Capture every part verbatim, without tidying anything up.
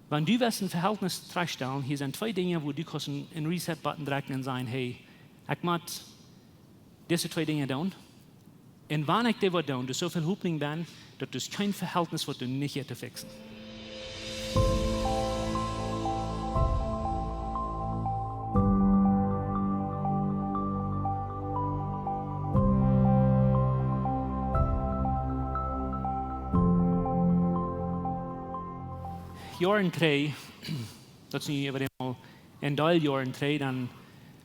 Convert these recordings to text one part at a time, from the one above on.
Wan du west een Vehältnis trigjstalen, hia sent twee Dinja, wua du kaust een, een Reset-Button drekjen un sajen: "Hey, ekj mott dise twee Dinja doonen. Un wan ekj dit woa doonen, doa soo väl Hopninj benn, daut doa kjeen Vehältnis woat doa nich to fixen." Joaren trigj, daut es nu äwa eemol een Deel Joaren trigj, dan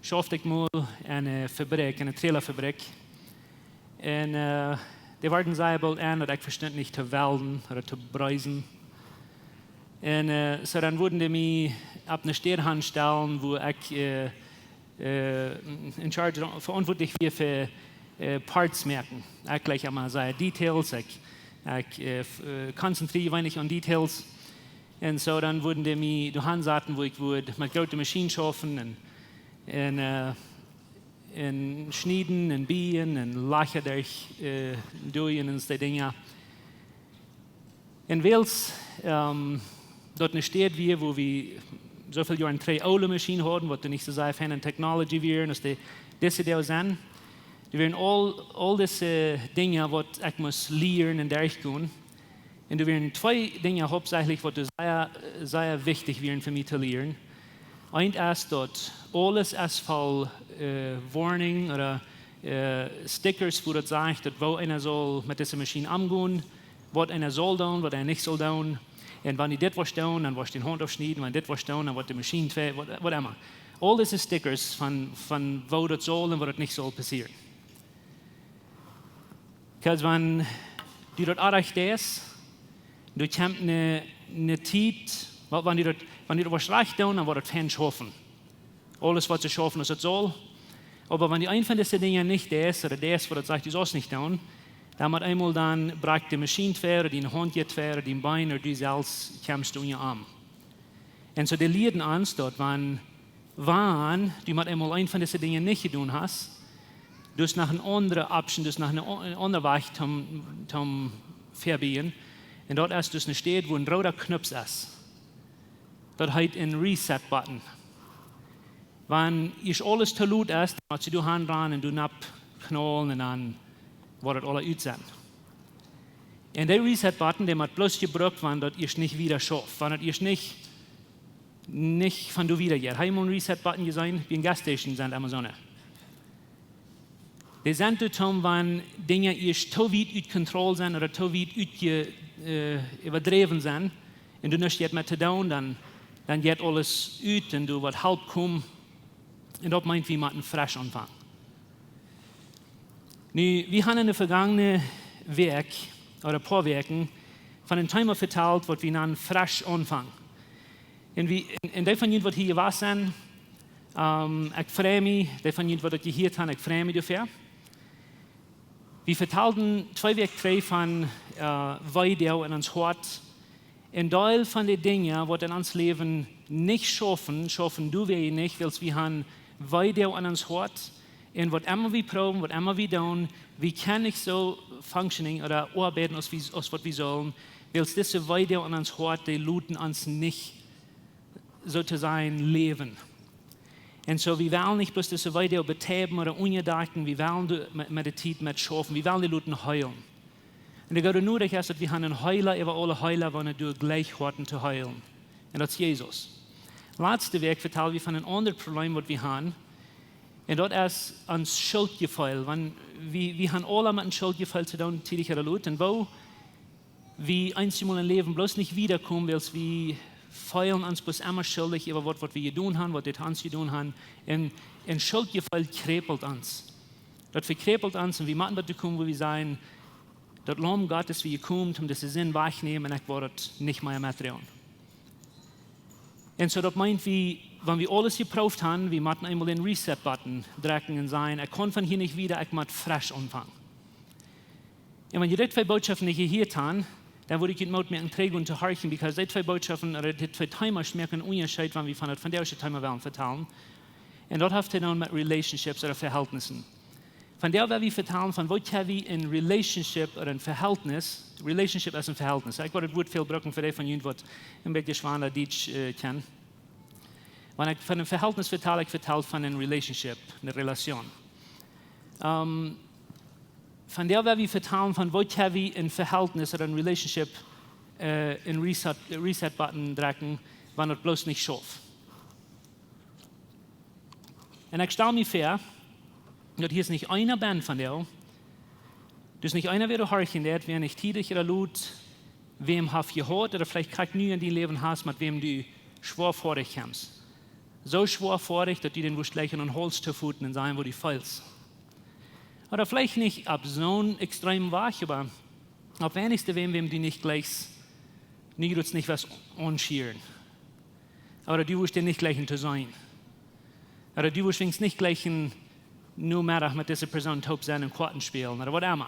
schauft ekj mol enne Fabrikj, enne Trailerfabrikj. Un, eh, dee worden sea boolt aun daut ekj vestunt nich to welden ooda to bräsen. Un, eh, soo dan wudden dee mie opp eene Städ hanstalen, wua ekj, eh, eh, in charge, veauntwuatlich wia fa, eh, Parts moaken. Ekj jlikj emma sea Details, ekj, ekj, eh, f-, eh, konzentrieed mie weinich aun Details. Un soo dan wudden dee mie doa hansaten, wua ekj wudd met groote Maschienen schaufen un, un, eh, un schnieden un bieejen un Lajcha derch, eh, doonen un soo Dinja. Un wiels, ehm, daut eene Städ wia, wua wie soo väl Joaren trigj oole Maschienen hauden, waut doa nich soo sea feine Technology wieren aus dee, dise Doag sent. Doa wieren aul, aul dise Dinja, waut ekj must lieren un derchgonen. Un doa wieren twee Dinja hauptsächlich, waut doa sea, sea wichtich wieren fa mie to lieren. Eent es daut aules es voll, eh, Warnungen ooda, eh, Stickers, wua daut sajcht, daut woo eena saul met dise Maschien omgonen, waut eena saul doonen, waut eena nich saul doonen. Un wan du dit woascht doonen, dan woascht du diene Haunt aufschnieden, wan du dit woascht doonen, dan woat de Maschien twei, waut, waut emma. Aul dise Stickers von, von woo daut saul un waut daut nich saul passieren. Because wan du daut oajch deist, doa kjemt eene, eene Tiet, wa-, wan du daut, wan du daut woascht rajcht doonen, dan woat daut fein schaufen. Aules woat soo schaufen aus et saul. Oba wan du eent von dise Dinja nich deist, ooda deist, waut daut sajcht, du saust nich doonen, dan met eemol dan brakjt de Maschien twei, ooda diene Haunt jeit twei, ooda dien Been, ooda du selfst kjemst unja om. Un soo dee lieeden ons daut, wan, wan du met eemol eent von dise Dinja nich jedonen hast, doa es noch eene aundre Option, doa es noch een o-, een aundra Wajch toom, toom vebieejen. Un daut es doa eene Städ, wua een rooda Knoop es. Daut heet een Reset-Button. Wan ieescht aules too lot es, dan motst du doa hanrannen un doa nopp kjnaulen un dan woat et aula ut sennen. Un dee Reset-Button, dee mott bloos jebrukt, wan daut ieescht nich wieda schauft, wan daut ieescht nich, nich von doa wieda jeit. Hast du mol een Reset-Button jeseenen? Bie een Gasstation sent emma soone. Dee sent doa toom, wan Dinja ieescht too wiet ut Kontroll sent ooda too wiet utje-, eh, äwadräwen sent, un du nuscht jeit met to doonen, dan, dan jeit aules ut un du woascht Help kjrieen. Un daut meent, wie motten fresch aunfangen. Nu, wie haben enne vegangene Wäakj, ooda een poa Wäakjen, von een Thema vetalt, waut wie nanen fresch aunfangen. Un wie, un, un dee von junt, waut hia jewast sent, ehm, ekj frei mie, dee von junt, waut daut jehieet haben, ekj frei mie doafäa. Wie vetalden twee Wäakj trigj von, eh, Weedoag en ons Hoat. Een Deel von de Dinja, waut en ons Läwen nich schaufen, schaufen doo wie nich, wiels wie haben Weedoag en ons Hoat. Un waut emma wie proowen, waut emma wie doonen, wie kjennen nich soo functioning ooda oabeiden aus wie, aus waut wie sullen, wiels dise Weedoag en ons Hoat, dee loten ons nich, soo to sajen, läwen. Un soo, wie wellen nich bloos dise Weedoag betäuben ooda unjadakjen, wie wellen doa met, met de Tiet met schaufen, wie wellen dee loten heelen. Un de Gott noodich es, daut wie haben een Heela äwa aule Heela, wan et doa jlikj Hoaten to heelen. Un daut es Jesus. Latste Wäakj vetald wie von een aundret Problem, waut wie haben. Un daut es ons Schuldjefeel. Wan wie, wie haben aula met een Schuldjefeel to doonen, tiedich ooda lot. Un woo wie eenjemol em Läwen bloos nich wieda komen, wiels wie feelen ons bloos emma schuldich äwa waut, waut wie jedonen haben, waut dee ons jedonen haben. Un, un Schuldjefeel kjräpelt ons. Daut vekjräpelt ons un wie motten doatoo komen, wua wie sajen, daut Laum Gottes, wie jekomen, om dise Sind wajchtonämen, un ekj woa daut nich mea metdroagen. Un soo daut meent, wie, wan wie aules jeprooft haben, wie motten eemol een Reset-Button drekjen un sajen, ekj kaun von hia nich wieda, ekj mott fresch aunfangen. Un wan jie dee twee Bootschoften nich jehieet haben, dan wudd ekj junt Moot moaken, trigj gonen to horchen, because dee twee Bootschoften, ooda dee twee Themas, moaken een Unjascheet, wan wie von daut vondoagsche Thema wellen vetalen. Un daut haft to doonen met Relationships ooda Vehältnissen. Vondoag woa wie vetalen von waut wie en Relationship ooda en Verhältnis, Relationship es en Verhältnis. Ekj wudd daut Wuat väl brucken fa dee von junt waut een bät schwoaret Dietsch äh, kjennen. Wan ekj von en Verhältnis vetal, ekj vetal von en Relationship, eene Relation. Ähm, vondoag woa wie vetalen von waut wie en Verhältnis ooda en Relationship äh, en Reset, Reset Button drekjen, wan daut bloos nich schauft. Un ekj stal mie väa, daut hia es nich eena benn vondoag, daut es nich eena, wäa doa horchen deit, wäa nich tiedich ooda lot wäm haft jehaut, ooda veleicht krakjt nu en dien Läwen hast, met wäm du schwoa foadich kjemst. Soo schwoa foadich, daut du dän wurscht jlikj aun dän Hauls to footen un sajen, woo du feelst. Ooda veleicht nich opp soon extremen Wajch, oba opp weinichste wäm, wäm du nich jlikjst, nu jrods nich waut aunschieren. Ooda du wurscht dän nich jlikjen to seenen. Ooda du wurscht weens nich jlikjen Nomeddach met dise Persoon toop sennen un Koaten spälen, ooda waut emma.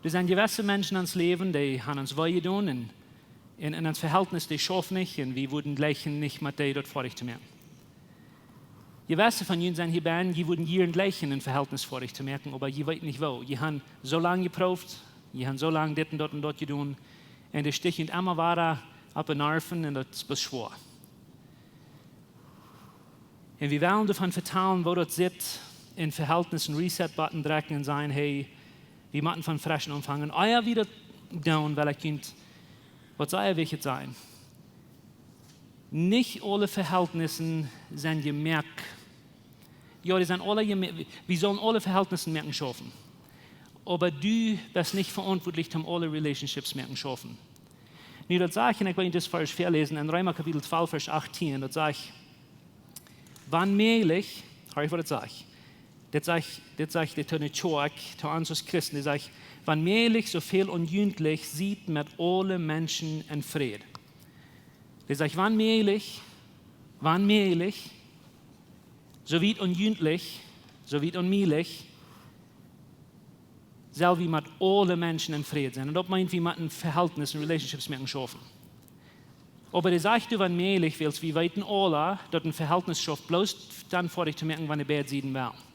Doa sent jewesse Menschen en ons Läwen, dee han ons wee jedonen un, un, un ons Verhältnis, dee schauft nich un wie wudden jlikjen nich met dee daut foadich to moaken. Jewesse von junt sent hia benn, jie wudden jieren jlikjen en Verhältnis foadich to moaken, oba jie weeten nich woo. Jie han soo lang jeprooft, jie han soo lang dit un daut un daut jedonen, un dee sticht junt emma wada opp de Nerven un daut es bloos schwoa. Un wie wellen doavon vetalen, woo daut sitt, en Verhältnis en Reset Button drekjen un sajen, hey, wie motten von fresch aunfangen. Ea wie daut doonen, well ekj junt waut sea wichtich sajen. Nich aule Verhältnisse sent jemoakt. Jo, dee sent aule jemo-, wie sellen aule Verhältnisse moaken schaufen. Oba du best nich veauntwuatlich, om aule Relationships moaken schaufen. Nu, daut sajcht, un ekj well junt dit Varsch väaläsen, en Reema Kapitel twalf, Varsch achtieen, daut sajcht, wan mäajlich, horch waut daut sajcht. Dit sajcht, dit sajcht dee to de Kjoakj, to ons aus Christen, dee sajcht, wan mäajlich, soo väl unjuntlich, siet met aule Menschen en Fräd. Dee sajcht, wan mäajlich, wan mäajlich, soo wiet unjuntlich, soo wiet unmäajlich, sell wie met aule Menschen en Fräd sennen. Un daut meent, wie motten Verhältnis un Relationships moaken schaufen. Oba dee sajcht, wan mäajlich, wiels wie weeten aula, daut en Verhältnis schauft bloos dan foadich to moaken, wan de beid Sieden wellen.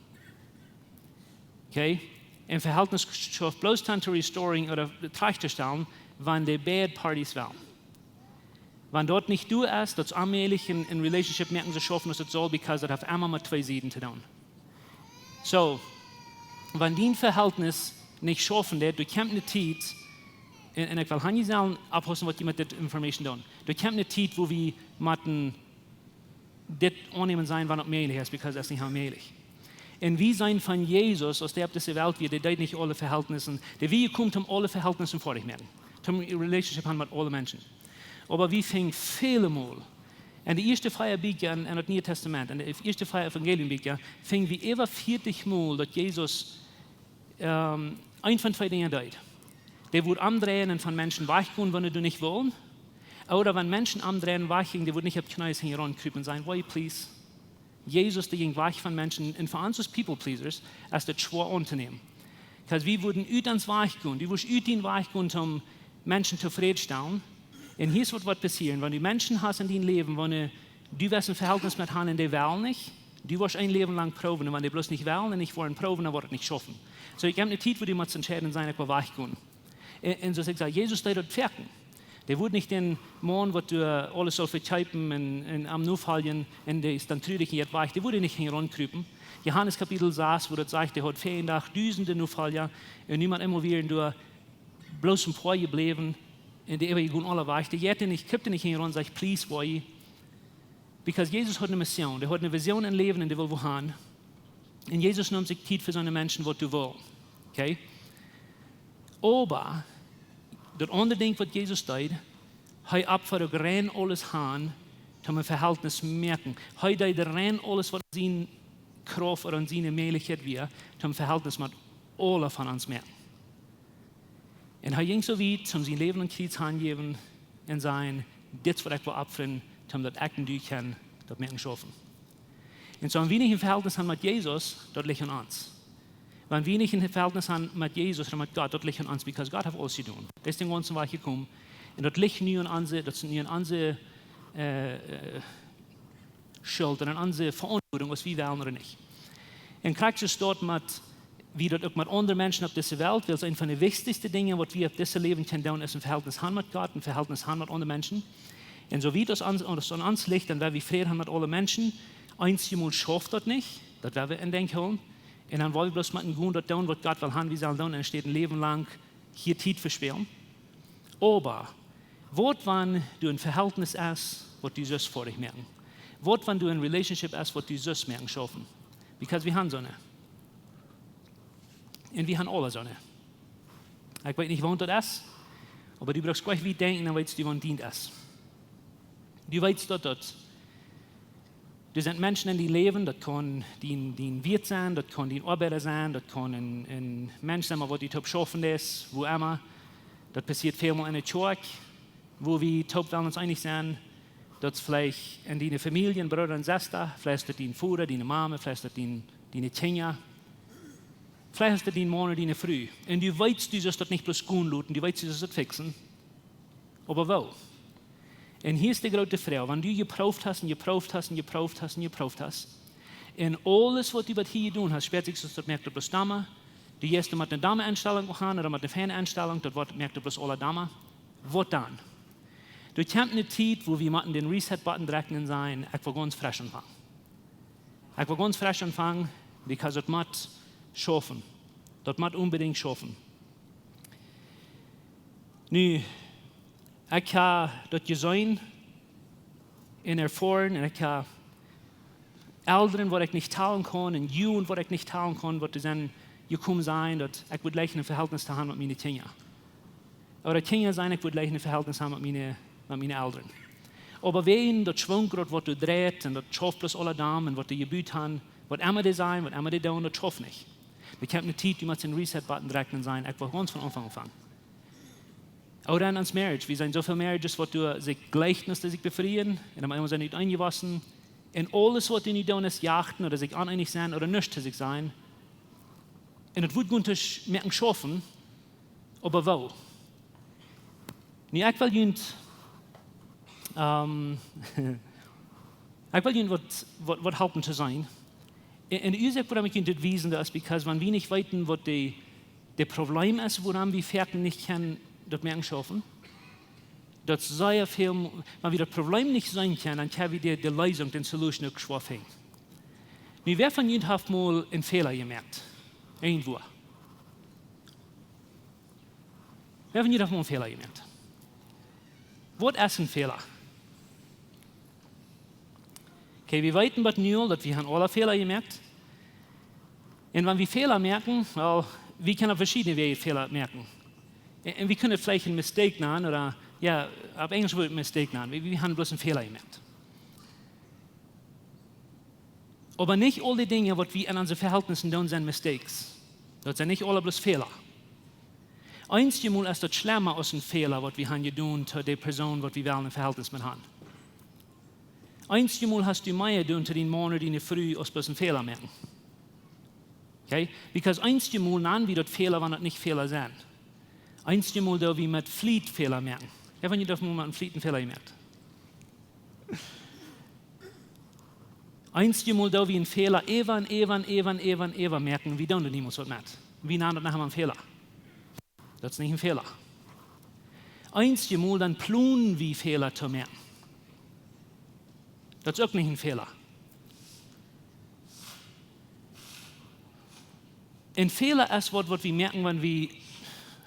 Okay? En Verhältnis schauft bloos dan to restoring ooda trajcht to stalen, wan de beid Parties wellen. Wan daut nich doa es, daut es onmäajlich en, en Relationship moaken to schaufen, aus et saul, because daut haft emma met twee Sieden to doonen. So, wan dien Verhältnis nich schaufen deit, doa kjemt ne Tiet, un, un ekj well hia nich sajen, oppaussen waut jie met dit information doonen. Doa kjemt ne Tiet, wua wie motten dit aunnämen sennen, wan daut mäajlich es, because daut es nich onmäajlich. Un wie seenen von Jesus, aus dee opp dise Welt wia, dee deed nich aule Verhältnisse, dee wia jekomen, om aule Verhältnisse foadich moaken, om Relationship han met aule Menschen. Oba wie finjen väle Mol, en de ieeschte vea Bieekja en, en daut Niee Tastament, en de ieeschte vea Evangeliumbieekja, finj wie äwa vieetich Mol, daut Jesus ähm, eent von twee Dinja deed. Dee wudd omdreien un von Menschen wajchgonen, wan dee nich wullen. Ooda wan Menschen omdreien, wajchjinkjen, dee wudd nich opp Kjnees hinjaraun krupen un sajen, wait, please. Jesus, dee jinkj wajch von Menschen. Un fa ons aus people pleasers es daut schwoa auntonämen. Because wie wudden ut ons wajchgonen, du wurscht ut dien Wajch gonen, om Menschen tofräd stalen. Un hia es waut woat passieren, wan du Menschen hast en dien Läwen, wan du west en Verhältnis met an un dee wellen nich, du woascht een Läwen lang proowen, un wan dee bloos nich wellen un nich woaren proowen, dan woat et nich schaufen. So, ekj hab ne Tiet, wua du motst entscheiden, sajen, ekj well wajchgonen. Un, un soo aus ekj saj, Jesus deed daut foaken. Dee wudd nich dän Maun, waut doa aules sull vekjeepen un, un am nofoljen, un dee es dan trurich un jeit wajch, dee wudd nich hinjaraun krupen. Johanes Kapitel sas, wua daut sajcht, dee haud vea Dach dusende Nofolja, un niemols emol wieren doa bloos een poa jebläwen, un dee äwa jegonen aule wajch. Dee jeit nich, krupt nich hinjaraun, sajcht, please, woo. Because Jesus haud ne Mission, dee haud ne Vision em Läwen un dee wull wua han. Un Jesus neem sikj Tiet fa soone Menschen, waut doa wullen. Okay? Oba daut aundre Dinkj, waut Jesus deed, hee opfad uk rein aules han, om een Verhältnis moaken. Hee deed rein aules, waut en siene Krauft ooda en siene Mäajlichkjeit wia, om een Verhältnis met aule von ons moaken. Un hee jinkj soo wiet, om sien Läwen aum Kjriez hanjäwen un sajen, dit es waut ekj well opfren, om daut ekj un du kjennen daut moaken schaufen. Un soo, wan wie nich een Verhältnis han met Jesus, daut licht aun ons. Wan wie nich een Verhältnis han met Jesus ooda met Gott, daut licht aun ons, because Gott haft aules jedonen. Dee es dän gaunzen Wajch jekomen. Un daut licht nu aun onse, daut es nu aun onse äh, äh, Schult un aun onse Veauntwuatunk, aus wie wellen ooda nich. Un krakjt soo es daut met wie daut uk met aundre Menschen opp dise Welt, wiels eent von de wichtichste Dinja waut wie opp dise Läwen kjennen doonen es een Vehältnis han met Gott, een Vehältnis han met aundre Menschen. Un soo wiet aus ons, aus aun ons licht, dan woa wie Fräd han met aule Menschen. Eenjemol schauft daut nich, daut woa wie en Denkj hoolen. Un dan woa wie bloos met een gonen daut doonen waut Gott well han wie sellen doonen, enne Städ een Läwen lang hia Tiet vespälen. Oba waut wan du een Vehältnis hast waut du sust foadich moaken? Waut wan du een relationship hast waut du sust moaken schaufen? Because wie han soone. Un wie han aula soone. Ekj weet nich waut daut es, oba du brukst jlikj wiet denkjen, dan weetst du waut dient es. Du weetst daut, daut doa sent Menschen en dien Läwen, daut kaun dien, dien Wieet sennen, daut kaun dien Oabeida sennen, daut kaun een, een Mensch sennen waut du toop schaufen deist, wua emma. Daut passieet välmol en de Kjoakj, wua wie toop wellen ons eenich sennen, daut veleicht en diene Famielje, Brooda un Sesta, veleicht daut dien Voda, diene Mame, veleicht daut dien, diene Kjinja, veleicht es daut dien Maun ooda diene Fru. Un du weetst, du sust daut nich bloos gonen loten, du weetst, du sust daut fixen. Oba woo? Un hia es de groote Froag, wan du jeprooft hast un jeprooft hast un jeprooft hast un jeprooft hast, un aules waut du bat hia jedonen hast, spält sikj soo aus daut moakt daut bloos domma, du jeist met eene domme Enstalunk han ooda met eene feine Enstalunk, daut woat, moakt daut bloos aula domma. Waut dan? Doa kjemt eene Tiet wua wie motten dän Reset-Button drekjen un sajen: Ekj well gaunz fresch aunfangen. Ekj well gaunz fresch aunfangen, because daut mott schaufen. Daut mott onbedinjt schaufen. Nu, ekj hab daut jeseenen un erfoaren un ekj hab Elren waut ekj nich talen kaun un Jugend waut ekj nich talen kaun, waut doa sent jekomen sajen daut ekj wudd jlikjen een Vehältnis to han met miene Kjinja. Ooda Kjinja sajen, ekj wudd jlikjen een Vehältnis han met miene, met miene Elren. Oba wäajen daut Schwungkraft waut doa dreit un daut schauft bloos aula domm un waut dee jebut han, waut emma dee sajen, waut emma dee doonen, daut schauft nich. Doa kjemt eene Tiet, du motst dän Reset-Button drekjen un sajen: Ekj well gaunz von Aunfank aun aunfangen. Ooda en ons Marriage, wie seenen soo väl Marriages waut doa sikj jlikjen aus dee sikj befrieen, un dan eemol sent dee utenjewossen, un aules waut dee nu doonen es jachten ooda sikj oneenich sennen ooda nuscht to sikj sajen. Un daut woat goot to sch-, moaken schaufen, oba woo? Nu, ekj well junt, ehm, ekj well junt waut, waut, waut halpen to seenen. Un, un de Uasoak wuarom ekj junt dit wiesen doo es because wan wie nich weeten waut de, de Problem es wuarom wie foaken nich kjennen daut moaken schaufen, daut sea väl, wan wie daut Problem nich seenen kjennen, dan kjenn wie de, de Leesunk, de solution uk schwoa finjen. Nu, wäa von junt haft mol een Fäla jemoakt? Irjentwua? Wäa von junt haft mol een Fäla jemoakt? Waut es een Fäla? Okay, wie weeten waut nu aul, daut wie han aula Fäla jemoakt. Un wan wie Fäla moaken, well, wie kjennen opp veschiedne Wäaj Fäla moaken. Un, un wie kjennen daut veleicht een mistake nanen, ooda, jo, opp Enjlisch wudd mistake nanen. Wie, wie han bloos een Fäla jemoakt. Oba nich aul de Dinja waut wie en onse Vehältnissen doonen sent mistakes. Daut sent nich aula bloos Fäla. Eenjemol es daut schlemma aus een Fäla waut wie han jedonen to de Persoon waut wie wellen een Vehältnis met han. Eenjemol hast du mea jedonen to dien Maun ooda diene Fru aus bloos een Fäla moaken. Okay? Because eenjemol nanen wie daut Fäla, wan daut nich Fäla sent. Eenjemol doo wie met Fliet Fäla moaken. Jo, wan jie daut mol met een Fliet een Fäla moaken. Eenjemol doo wie een Fäla äwa un äwa un äwa un äwa un äwa moaken. Wie doonen doa niemols waut met. Wie nanen daut noch emol een Fäla. Daut es nich een Fäla. Eenjemol dan plonen wie Fäla to moaken. Daut es uk nich een Fäla. Een Fäla es waut, waut wie moaken, wan wie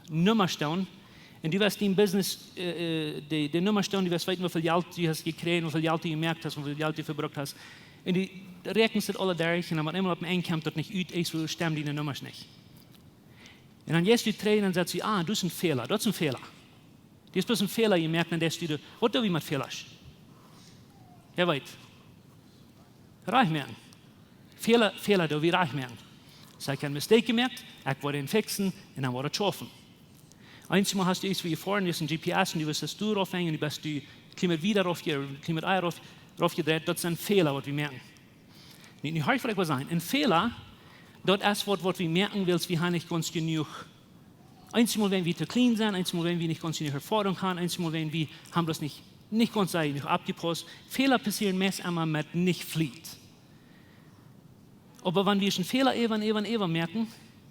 Nummasch doonen. Un du weetst dien Business, äh, äh, de, de Nummasch doonen, du weetst weeten, woo väl Jelt du hast jekjräajen, woo väl Jelt du jemoakt hast, woo väl Jelt du vebrukt hast. Un du räakjenst daut aula derch un dan met eemol opp een Enj kjemt daut nich ut, es woo stemmen diene Nummasch nich. Un dan jeist du trigj un dan sajchst du: Ah, daut es een Fäla, daut es een Fäla. Du hast bloos een Fäla jemoakt un dan deist du de, waut doo wie met Fälasch? Jie weeten. Rajcht moaken. Fäla, Fäla doo wie rajcht moaken. Soo, ekj hab een mistake jemoakt, ekj woa dän fixen un dan woat daut schaufen. Eenjemol hast du irjentwua jefoaren, du hast een G P S un du wist daut du rauf henjen un du best du kjlien bät wieda rauf je-, kjlien bät ea rauf, rauf jedreit, daut sent Fäla waut wie moaken. Nu, nu horch waut ekj well sajen. Een Fäla, daut es waut, waut wie moaken wiels wie han nich gaunz jenuach. Eenjemol wan wie to kjlien sent, eenjemol wan wie nich gaunz jenuach Erfoarunk han, eenjemol wan wie han bloos nich, nich gaunz sea jenuach oppjepausst. Fäla passieren meist emma met nich Fliet. Oba wan wie een Fäla äwa un äwa un äwa moaken,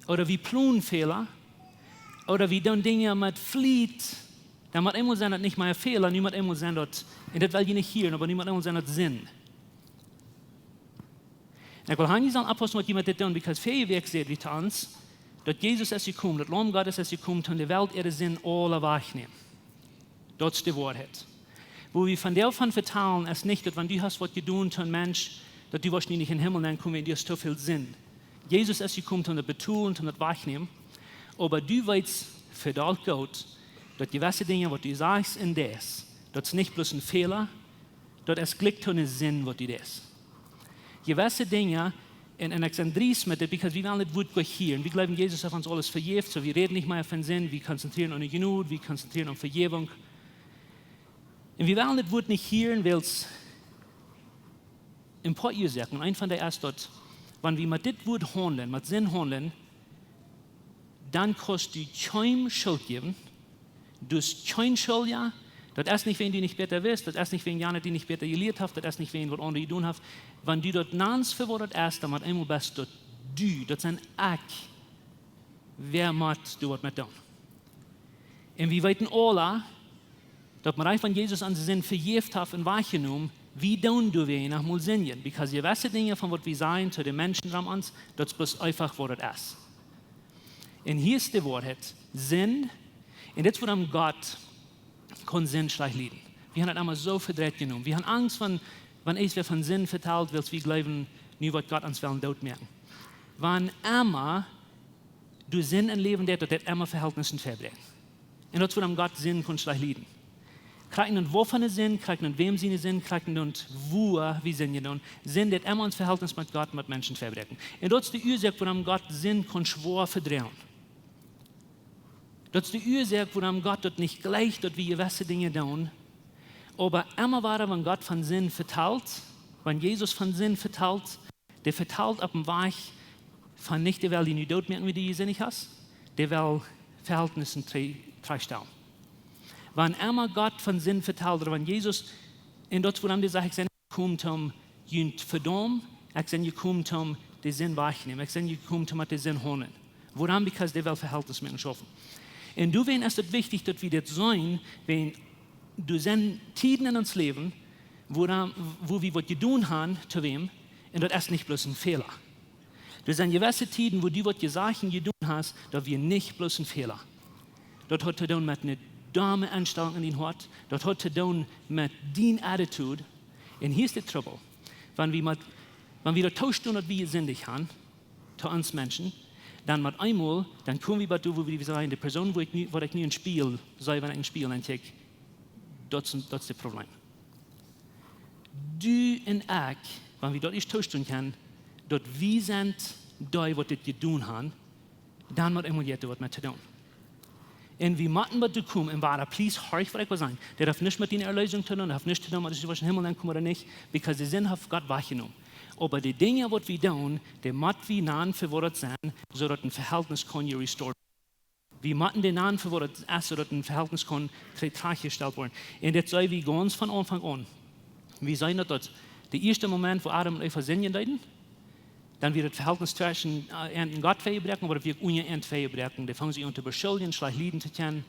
ooda wie plonen Fäla, ooda wie doonen Dinja met Fliet, dan mott eemol sennen daut nich mea Fäla, nu mott eemol sennen daut, un daut well jie nich hieren, oba nu mott eemol sennen daut Sind. Un ekj well hia nich sajen, Apostel, waut jie met dit doonen, because väaje Wäakj säd wie to ons, daut Jesus es jekomen, daut Laum Gottes es jekomen, om de Welt äare Sind aula wajchnämen. Daut es de Woarheit. Woo wie vondoag von vetalen, es nich daut, wan du hast waut jedonen to een Mensch, daut du woascht nich em Himmel nenkomen, un du hast too väl Sind. Jesus es jekomen, om daut betolen, om daut wajchnämen. Oba du weetst vedoll goot, daut jewesse Dinja, waut du sajchst un deist, daut es nich bloos een Fäla, daut es jlikj to eene Sind, waut du deist. Jewesse Dinja, un, un ekj sie driest met dit, because wie wellen daut Wuat jlikj hieren. Wie jleewen, Jesus haft ons aules vejäft, soo wie räden nich mea von Sind, wie konzentrieren aun de Jnod, wie konzentrieren aun Vejäwunk. Un wie wellen daut Wuat nich hieren, wiels een poa Uasoaken. Un eent von dee es daut, wan wie met dit Wuat haundlen, met Sind haundlen, dan kaust du kjeenem Schult jäwen. Du best kjeen Schuldja. Daut es nich, wäajen du nich bäta weetst, daut es nich, wäajen jana die nich bäta jelieet haft, daut es nich, wäajen waut aundre jedonen haben. Wan du daut nans vewoat hast, dan mott eemol best daut du, daut sie ekj, wäa mott doa waut met doonen. Un wie weeten aula, daut mau wan Jesus onse Sind vejäft haft un wajchjenomen, wie doonen doawäajen noch mol sindjen, because jewesse Dinja von waut wie sajen to de Menschen rom ons, daut es bloos eefach waut daut es. Un hia es de Woarheit, Sind, un dit es wuarom Gott kaun Sind schlajcht lieden. Wie haben daut emma soo vedreit jenomen. Wie haben Angst von, wan eena von Sind vetalt, wiels wie jleewen, nu woat Gott ons wellen dootmoaken. Wan emma du Sind em Läwen deist, daut deit emma Vehältnissen vebräakjen. Un daut es wuarom Gott Sind kaun schlajcht lieden. Krakjt dan waut fa eene Sind, krakjt dan wäm siene Sind, krakjt dan woo wie sindjen doonen. Sind deit emma ons Vehältnis met Gott, met Menschen vebräakjen. Un daut es de Uasoak, wuarom Gott Sind kaun schwoa vedroagen. Daut es de Uasoak, wuarom Gott daut nich jlikjt, daut wie jewesse Dinja doonen. Oba emma wada, wan Gott von Sind vetalt, wan Jesus von Sind vetalt, dee vetalt opp een Wajch von nich dee well die nu dootmoaken, wan du jesindicht hast, dee well Vehältnissen tre-, trigjstalen. Wan emma Gott von Sind vetalt, ooda wan Jesus, un daut es wuarom dee sajcht, ekj sie nich jekomen om junt to vedaumen, ekj sie jekomen om de Sind wajchtonämen, ekj sie jekomen om met de Sind to haundlen. Wuarom? Because dee well Vehältnis met ons schaufen. Un doawäajen es daut wichtich, daut wie dit seenen, wan doa sent Tieden en ons Läwen, wua, wua wie waut jedonen haben to wäm, un daut es nich bloos een Fäla. Doa sent jewesse Tieden, wua du waut jesajcht un jedonen hast, daut wia nich bloos een Fäla. Daut haft to doonen met eene domme Enstalunk en dien Hoat. Daut haft to doonen met diene Attitude. Un hia es de Trubbel. Wan wie met, wan wie daut toostonen, daut wie jesindicht haben, to ons Menschen, dan met eemol, dan komen wie bie doa, wua wie sajen, de Persoon, wua ekj nu, waut ekj nu em Spieejel see, wan ekj em Spieejel kjikj, daut es, daut es daut Problem. Du un ekj, wan wie daut ieescht toostonen kjennen, daut wie sent dee, waut dit jedonen haben, dan mott eemol jie waut met to doonen. Un wie motten bie doa komen, un wada, please, horch, waut ekj well sajen. Daut haft nuscht met diene Erleesunk to doonen, daut haft nuscht to doonen, met daut du woascht em Himmel aunkomen ooda nich, because de Sind haft Gott wajchjenomen. Oba de Dinja, waut wie doonen, dee mott wie nanen fa waut daut sent, soo daut een Vehältnis kaun je restored. Wie motten dee nanen fa waut daut es, soo daut een Vehältnis kaun tre-, trigjjestalt woaren. Un dit see wie gaunz von Aunfank aun. Wie seenen daut, daut de ieeschte Moment, wua Adam un Eva sindjen deeden, dan wia daut Vehältnis tweschen, äh, an un Gott vejebroaken, oba daut wia uk unja an vejebroaken. Dee fungen sikj aun to beschuldjen, schlajcht lieden to kjennen.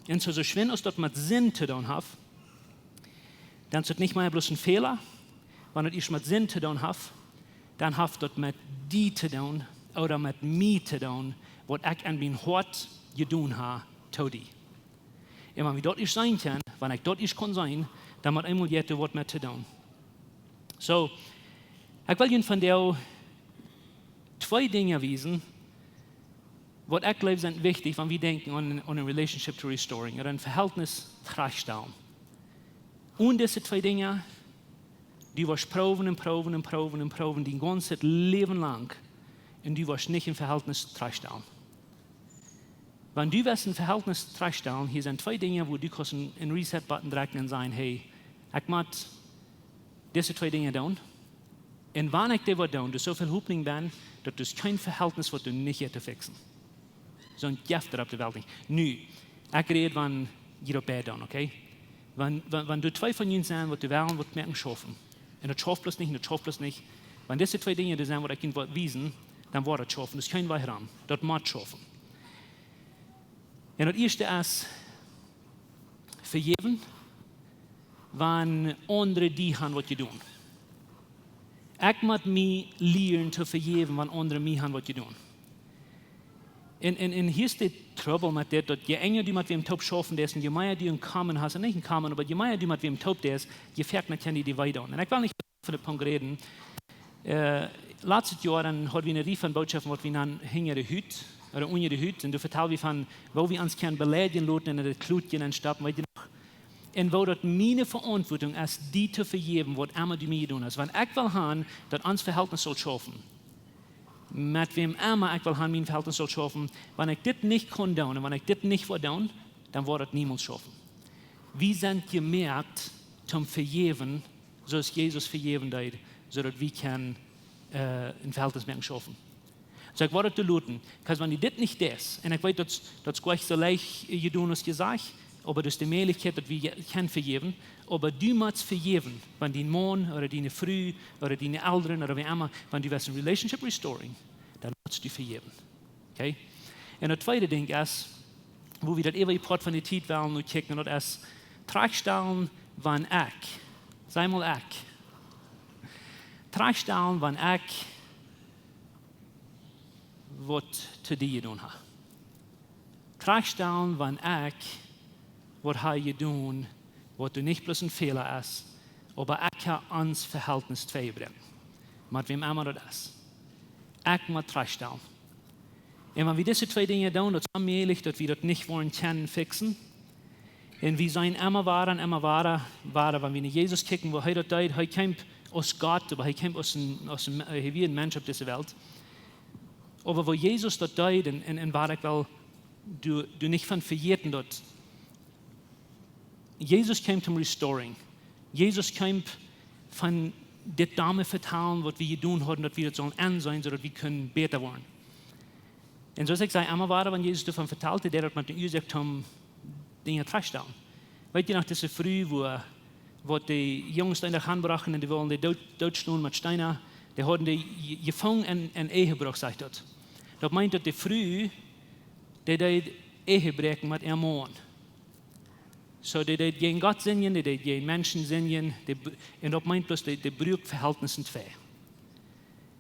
Un soo, soo schwind aus daut met Sind to doonen haft, dan es daut nich mea bloos een Fäla, wan daut ieescht met Sind to doonen haft, dan haft daut met die to doonen, ooda met mie to doonen, waut ekj en mien Hoat jedonen hab to die. Un wan wie daut ieescht seenen kjennen, wan ekj daut ieescht kaun seenen, dan mott eemol jie waut met to doonen. Soo, ekj well junt vondoag twee Dinja wiesen, waut ekj jleew sent wichtich, wan wie denkjen aun, aun een relationship to restoring, ooda een Vehältnis trigjstalen. Onen dise twee Dinja, du woascht proowen un proowen un proowen un proowen, dien gaunzet Läwen lang, un du woascht nich een Vehältnis trigjstalen. Wan du west een Vehältnis trigjstalen, hia sent twee Dinja, wua du kaust een, een Reset-Button drekjen un sajen, hey, ekj mott dise twee Dinja doonen. Un wan ekj dee woa doonen, doa soo väl Hopninj benn, daut es kjeen Vehältnis, waut du nich jeit to fixen. Soont jeft et opp de Welt nich. Nu, ekj räd von hia opp beid dan, okay? Wan, wan, wan doa twee von junt sent, waut dee wellen waut moaken schaufen. Un daut schauft bloos nich, un daut schauft bloos nich. Wan dise twee Dinja doa sent, waut ekj junt well wiesen, Dan woat daut schaufen. Daut es kjeen Wajch rom. Daut mott schaufen. Un daut ieeschte es vejäwen, wan aundre die han waut jedonen. Ekj mott mie lieren to vejäwen, wan aundre mie han waut jedonen. Un, un, un hia es de Trubbel met dit, daut je enja du met wäm toop schaufen deist un je mea du een common hast, un nich een common, oba je mea du met wäm toop deist, je foakna kjennen dee die wee doonen. Un ekj well nich von dän Punkt räden. Äh, latstet Joa dan haud wie eene Rieej von Bootschoften, waut wie nanen hinja de Hut, ooda unja de Hut. Un doa vetald wie von, woo wie ons kjennen beleidjen loten un en daut Kloot nenn stoppen, weet jie noch? Un woo daut miene Veauntwuatunk es, die to vejäwen, waut emma du mie jedonen hast. Wan ekj well han, daut ons Vehältnis saul schaufen, met wäm emma ekj well han, mien Vehältnis saul schaufen, wan ekj dit nich kaun doonen un wan ekj dit nich woa doonen, dan woat daut niemols schaufen. Wie sent jemoakt toom vejäwen, soo aus Jesus vejäwen deed, soo daut wie kjennen, äh, een Vehältnis moaken schaufen. Soo, ekj woa daut loten, 'cause wan du dit nich deist, un ekj weet, daut, daut es nich soo leicht, äh, jedonen aus jesajcht, oba daut es de Mäajlichkjeit, daut wie je-, kjennen vejäwen, oba du motst vejäwen, wan dien Maun ooda diene Fru ooda diene Elren ooda wäa emma, wan du west een relationship restoring, dan motst du vejäwen. Okay? Un daut tweede Dinkj es, woo wie daut äwa een Poat von de Tiet wellen nu kjikjen, daut es trajchtstalen, wan ekj, saj mol ekj, trajchtstalen, wan ekj waut to die jedonen ha. Trajchtstalen, wan ekj waut ha jedonen, waut du nich bloos een Fäla es, oba ekj ha ons Vehältnis twei jebroaken. Met wäm emma daut es. Ekj mott trajchtstalen. Un wan wie dise twee Dinja doonen, daut es onmäajlich, daut wie daut nich woaren kjennen fixen. Un wie seenen emma wada un emma wada, wada, wan wie no Jesus kjikjen, woo hee daut deed. Hee kjeem aus Gott, oba hee kjeem aus een, aus een, hee wia een Mensch opp dise Welt. Oba woo Jesus daut deed, un, un, un woo ekj well, du, du nich von vejäten daut Jesus kjeem toom restoring. Jesus kjeem von dit domme vetalen, waut wie jedonen hauden, daut wie daut sullen enseenen, soo daut wie kunnen bäta woaren. Un soo aus ekj säd, emma wada, wan Jesus doavon vetald, dee deed daut met de Uasoak toom Dinja trajchtstalen. Weet jie noch, dise Fru, woo, waut de Junges dee doa aunbrochten un dee wullen dee doot, dootschlonen met Steena, dee hauden dee je-, jefungen un, un Ehe jebroaken, sajcht daut. Daut meent, daut de Fru, dee deed Ehe bräakjen met äa Maun. Soo, dee deed jäajen Gott sindjen, dee deed jäajen Menschen sindjen, dee br-, un daut meent bloos, dee, dee broak Vehältnissen twei.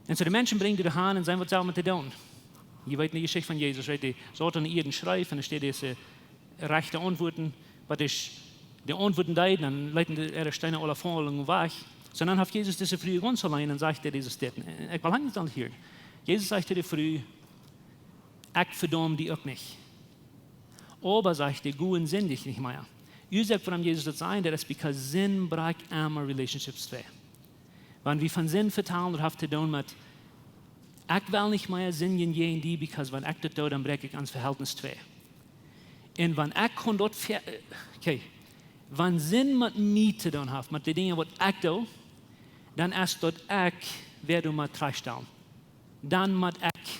Un soo de Menschen brinjen dee han un sajen, waut sell wie met dee doonen? Jie weeten de Jeschicht von Jesus, right? Dee saut aun de Ieed un schreef, un doa steit dise rajchte Auntwuaten, waut es, dee Auntwuaten deeden, dan leeten dee äare Steena aula faulen wajch. Soo dan haft Jesus dise Fru gaunz auleen un sajcht Jesus dit. Un ekj well han, jie sellen hieren. Jesus sajcht to de Fru: "Ekj vedaum die uk nich. Oba", sajcht hee, "go un sindich nich mea." Uasoak wuarom Jesus daut säd, daut es because Sind brakjt emma relationships twei. Wan wie von Sind vetalen, daut haft to doonen met, ekj well nich mea sindjen jäajen die, because wan ekj daut doo, dan bräakj ekj ons Vehältnis twei. Un wan ekj kaun daut ver-, okay, wan Sind met mie to doonen haft, met de Dinja waut ekj doo, dan es daut ekj, wäa doa mott trajchtstalen. Dan mott ekj,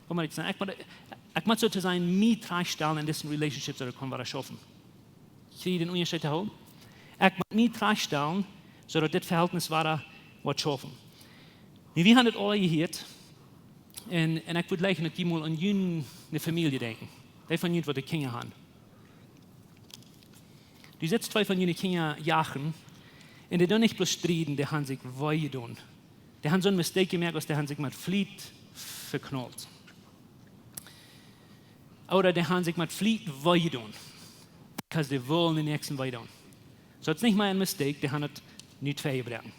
kom mau, ekj saj, ekj mott, ekj mott soo to sajen mie trajchtstalen en dise relationship, soo daut kaun wada schaufen. Kjrie jie dän Unjascheet to hoolen? Ekj mott mie trajchtstalen, soo daut dit Vehältnis wada woat schaufen. Nu, wie han dit aula jehieet. Un, un ekj wudd jleichen, daut jie mol aun june Famielje denkjen. Dee von junt, waut de Kjinja han. Du sitst twee von june Kjinja jachen. Un dee doonen nich bloos strieden, dee han sikj wee jedonen. Dee han soon mistake jemoakt, aus dee han sikj met Fliet veknault. Ooda dee han sikj met Fliet wee jedonen. Because dee wullen dän Näakjsten wee doonen. Soo, daut es nich mea een mistake, dee han daut nu twei jebroaken.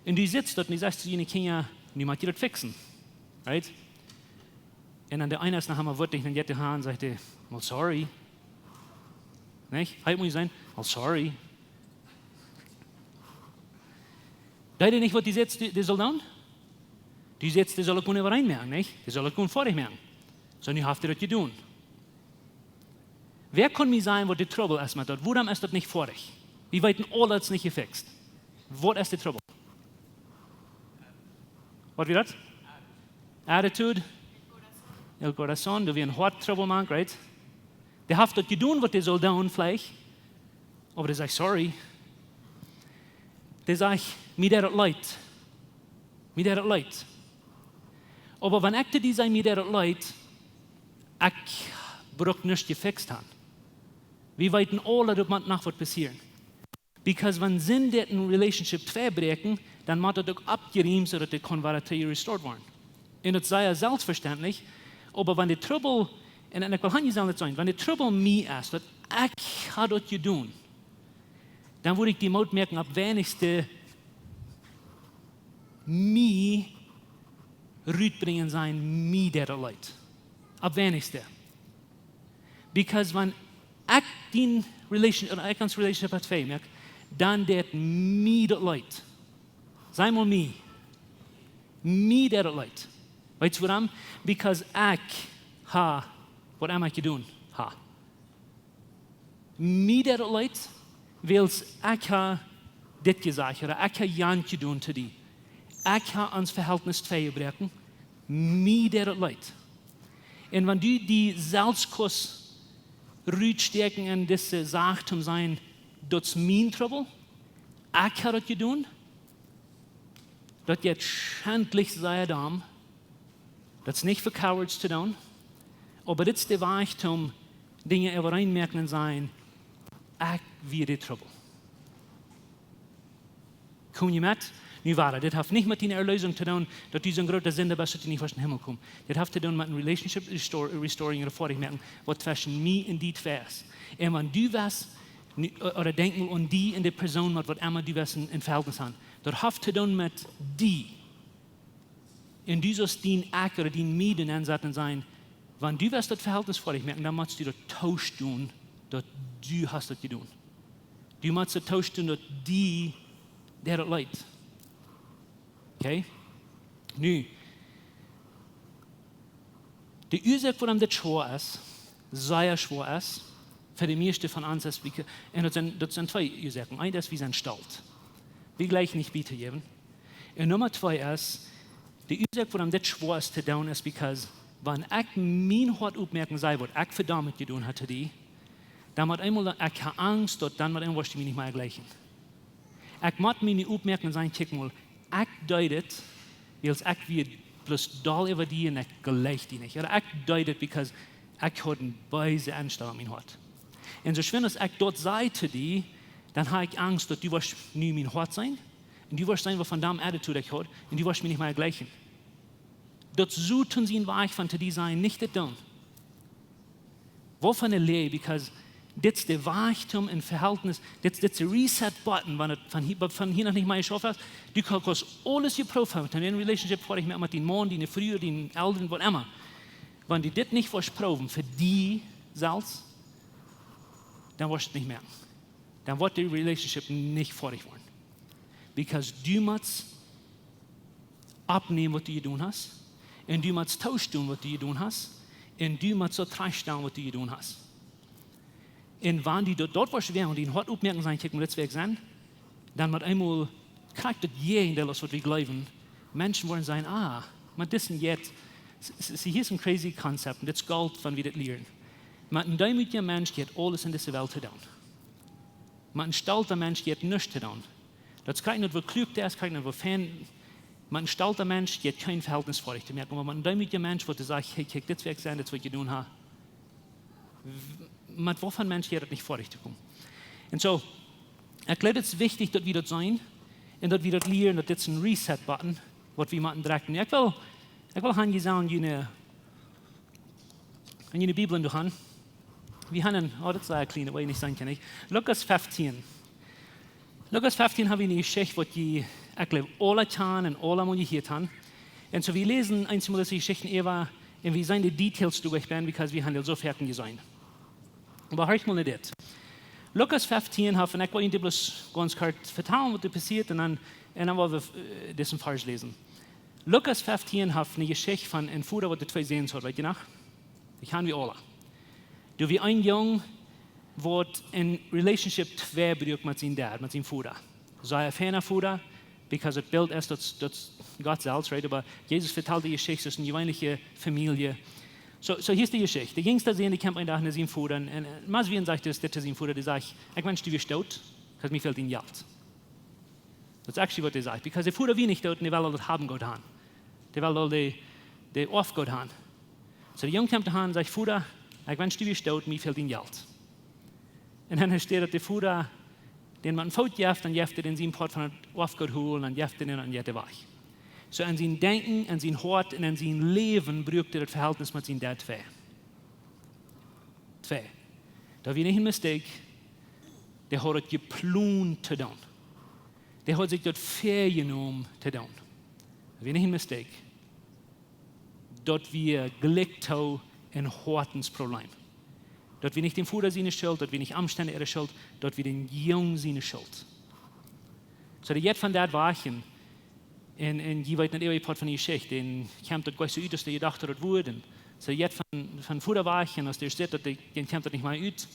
Un du sitst doa un du sajchst to june Kjinja: "Nu mott jie daut fixen." Right? Un dan de eena es noch emol wutlich, dan jeit hee han, sajcht hee: "Well, sorry." Nich? Hee mott sajen: "Well, sorry." Deed hee nich, waut du sätst, dee, dee saul doonen? Du sätst, dee saul uk äwarein moaken, nich? Dee saul uk foadich moaken. Soo, nu haft hee daut jedonen. Wäa kaun mie sajen, waut de Trubbel es met daut? Wuarom es daut nich foadich? Wie weeten aula, daut es nich jefixt. Waut es de Trubbel? Waut wia daut? Attitude. El corazón, doa wia een Hoat Trubbel mank, right? Dee haft daut jedonen, waut dee saul doonen, veleicht. Oba dee sajcht: "Sorry." Dee sajcht: "Mie deit daut leet. Mie deit daut leet." Oba wan ekj to die saj, mie deit daut leet, ekj bruck nuscht jefixt han. Wie weeten aule, daut mott noch waut passieren. Because wan Sind deit een relationship twei bräakjen, dan mott daut uk oppjeriemt, soo daut daut kaun wada trigj restored woaren. Un daut es sea selfstvestentlich, oba wan de Trubbel, un, un ekj well hia nich sennen, wan de Trubbel mie es, daut ekj ha daut jedonen, dan wudd ekj die Moot moaken, opp weinichste mie rutbrinjen, sajen, mie deit daut leet. Opp weinichste. Because wan ekj dien relation, ooda ekj ons relationship ha twei moak, dan deit mie daut leet. Saj mol mie. Mie deit daut leet. Weetst wuarom? Because ekj ha waut emma ekj jedonen ha. Mie deit daut leet, wiels ekj ha dit jesajcht, ooda ekj ha jant jedonen to die. Ekj ha ons Vehältnis twei jebroaken, mie deit daut leet. Un wan du die selfst kaust rutstäakjen en dise Sach, om sajen, daut es mien Trubbel, ekj ha daut jedonen, daut jeit schentlich sea domm. Daut es nich fa cowards to doonen, oba dit es de Wajch, om Dinja äwareen moaken un sajen, ekj wia de Trubbel. Kom jie met? Nu wada, dit haft nich met diene Erleesunk to doonen, daut du soon groota Sinda best, daut du nich woascht em Himmel komen. Dit haft to doonen met een relationship restore, restoring, ooda foadich moaken, waut tweschen mie un die twei es. Un wan du west, nu, ooda denkj mol aun die un de Persoon, met waut emma du west een, een Vehältnis han. Daut haft to doonen met die. Un du sust dien ekj ooda dien mie doa nenn saten un sajen, wan du west daut Vehältnis foadich moaken, dan motst du daut toostonen, daut du hast daut jedonen. Du motst daut toostonen, daut die deit daut leet. Okay? Nu, de Uasoak, wuarom dit schwoa es, sea schwoa es, fa de mieeschte von ons es, wie, un daut sent, daut sent twee Uasoaken. Eent es, wie sent stolt. Wie jlikjen nich bie to jäwen. Un Numma twee es, de Uasoak, wuarom dit schwoa es to doonen, es because, wan ekj mien Hoat opmoaken saj, waut ekj fa domm jedonen ha to die, dan met eemol, ekj ha Angst, daut dan met eemol woascht du mie nich mea jlikjen. Ekj mott mie nu opmoaken un sajen, kjikj mol, ekj deed dit, wiels ekj wia bloos doll äwa die un ekj jlikj die nich. Ooda ekj deed dit because ekj haud eene beese Enstalunk en mien Hoat. Un soo schwind aus ekj daut saj to die, dan ha ekj Angst, daut du woascht nu mien Hoat seenen. Un du woascht seenen, waut von domm attitude ekj haud. Un du woascht mie nich mea jlikjen. Daut es soo to sien Wajch von to die sajen, nich dit doonen. Waut fa eene Läajen, because dit es de Wajch, om een Vehältnis, dit, dit es de reset button, wan et von hia, von hia noch nich mea jeschauft haft. Du kaust, kaust aules jeprooft haben, en relationship foadich moaken met, met dien Maun, diene Fru, diene Elren, waut emma. Wan du dit nich woascht proowen fa die selfst, dan woascht du et nich moaken. Dan woat de relationship nich foadich woaren. Because du motst oppnämen, waut du jedonen hast. Un du motst toostonen, waut du jedonen hast. Un du motst daut trajchtstalen, waut du jedonen hast. Un wan du daut, daut woascht wäajen, un dien Hoat opmoaken, sajen, kjikj mol, dit es wäa ekj sie, dan met eemol kjricht daut Jäajendeel aus waut wie jleewen. Menschen woaren sajen, ah, oba dit es een jet, s-, s-, hia es een crazy concept, un dit es Golt, wan wie dit lieren. Met een deemootja Mensch jeit aules en dise Welt to doonen. Met een stolta Mensch jeit nuscht to doonen. Daut es krakjt nich, waut kluak es, krakjt nich, waut fein. Met een stolta Mensch jeit kjeen Vehältnis foadich to moaken, oba met een deemootja Mensch, waut sajcht, hey, kjikj, dit es wäa ekj sie, dit es waut ekj jedonen ha. W-, met waut fa Mensch jeit daut nich foadich to komen. Un soo, ekj jleew, daut es wichtich, daut wie daut seenen un daut wie daut lieren, daut dit es een reset button, waut wie motten drekjen. Ekj well, ekj well han, jie sellen june, en june Bibeln doa han. Wie han een, oh, daut es een kjliena, woa jie nich seenen kjennen. Lukas feftieen. Lukas feftieen ha wie eene Jeschicht, waut jie, ekj jleew, aula kjanen un aula mol jehieet han. Un soo, wie läsen eenjemol dise Jeschichten äwa, un wie seenen de details derchgonen, because wie han dee soo foaken jeseenen. Oba horcht mol no dit. Lukas feftieen haft, un ekj well junt bloos gaunz kort vetalen, waut doa passieet, un dan, un dan woa wie, äh, disen Varsch läsen. Lukas feftieen haft eene Jeschicht von een Voda, waut twee Säns haud, weet jie noch? Dee kjanen wie aula. Doa wia een Jung, waut eene relationship twei bruak met sienen Dad, met sienen Voda. Soo een feina Voda, because daut Bilt es daut, daut Gott selfst, right? Oba Jesus vetalt dee Jeschicht, daut es eene jeweenelje Famielje. Soo, soo hia es de Jeschicht. De jinjsta Sän, dee kjemt een Dach no sienen Voda un, un, un, mea aus wie, un sajcht, daut es dit to sienen Voda, dee sajcht, ekj wensch, du wieescht doot, because mie fält dien Jelt. Daut es actually waut dee sajcht, because de Voda wia nich doot un dee well aul daut haben, Gott han. Dee well aul de, de Oafgoot han. Soo de Jung kjemt han un sajcht: "Voda, ekj wensch, du wieescht doot, mie fält dien Jelt." Un dan steit daut de Voda dän met een Foot jeft, dan jeft hee dän sien Poat von daut Oafgoot hol un dan jeft hee dän un jeit wajch. Soo en sien Denkjen, en sien Hoat un en sien Läwen bruak hee daut Vehältnis met sien Dad twei. Twei. Daut wia nich een mistake. Dee haud daut jeplont to doonen. Dee haud sikj daut väajenomen to doonen. Daut wia nich een mistake. Daut wia jlikj too een Hoatensproblem. Daut wia nich dän Voda siene Schult, daut wia nich Omstend äare Schult, daut wia dän Jung siene Schult. Soo, dee jeit von daut wajch un, un jie weeten daut äwaje Poat von de Jeschicht, dän kjemt daut jlikj soo ut aus dee jedocht haud daut wudd. Soo, dee jeit von, von Voda wajch un aus dee sitt daut, dän kjemt daut nich mea ut,